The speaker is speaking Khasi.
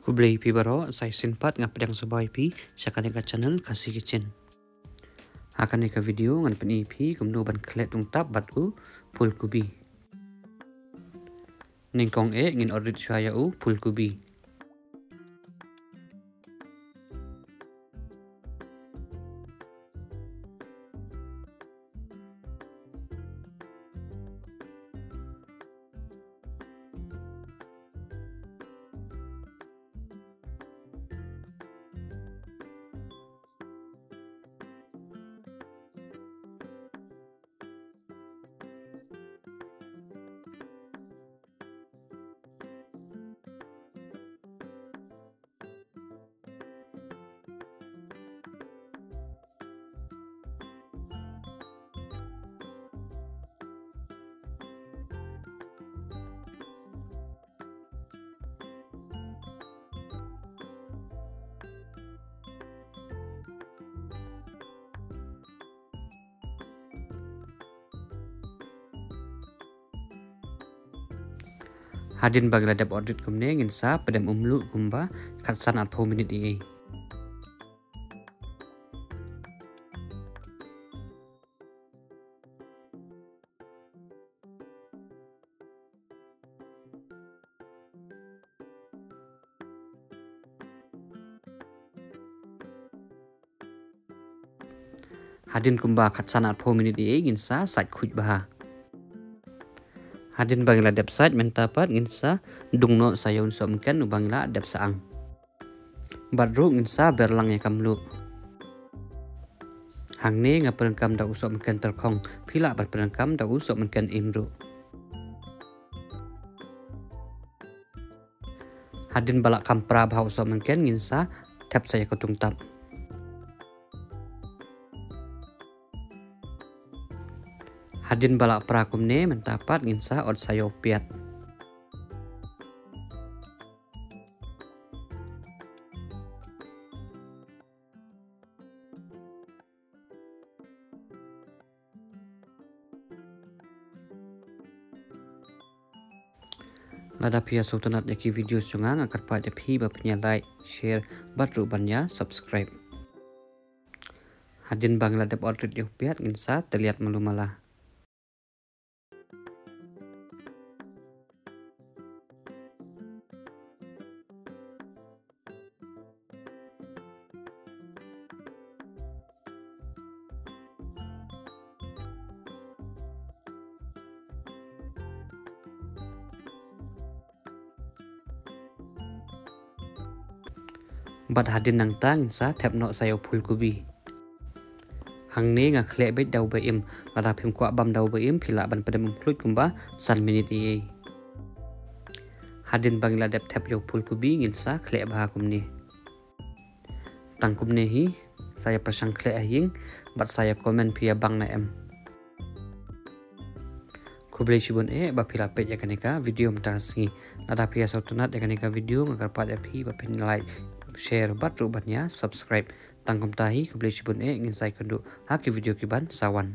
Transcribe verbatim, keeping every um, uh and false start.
Khublei phi baroh, sa shisien pat nga pdiang sngewbha ïa phi sha kane ka channel Khasi Kitchen. Ha kane ka video ngan pyni ïa phi kumno ban khleh tungtap bad u phulkubi. Nyngkong eh ngin ot rit shuwa ïa u phulkubi. Hadien ba ngi la dep ot rit kumne, ngin sa pdem umluh kumba khatsan arphew minit ïa. Hadien kumba khatsan arphew minit ïa, ngin sa sait khuid bha. Hadien ba ngi la dep sait, mynta pat ngin sa dung noh sa ïa u sohmynken uba ngi la dep sa ang. Bad ruh ngin sa ber lang ïa ka mluh. Hangne nga pyndonkam da u sohmynken tyrkhong, phi lah ban pyndonkam da u sohmynken im ruh. Hadien ba la kham pra bha u sohmynken, ngin sa thep sa ïa ka tungtap. Hadien ba la pra kumne, mynta pat ngin sa ot sa ïa u piat. Lada phi ïa sngewtynnat ïa ki video jong nga, nga kyrpad ïa phi ba phin ïa like, share bad ruh ban ïa subscribe. Hadien ba ngi la dep ot rit ïa u piat, ngin sa tylliat malu mala. Bad hadien nangta ngin sa thep noh sa ïa u phulkubi. Hangne nga khleh beit da u ba im, lada phim kwah bam da u ba im, phi lah ban pdem umkhluit kumba san minit ïa. Hadien ba ngi la dep thep ïa u phulkubi, ngin sa khleh bha kumne. Tang kumne hi, sa ïa pyrshang khleh ha ïing, bad sa ïa comment phi ïa bang ne em. Khublei shibun eh ba phi la peit ïa kane ka video mynta ka sngi. Lada phi ïa sngewtynnat ïa kane ka video, nga kyrpad ïa phi ba phin like, share bad ruh ban ïa subscribe. Tang kumta hi, khublei shibun eh, ngin sa ïakynduh ha ki video ki ban sa wan.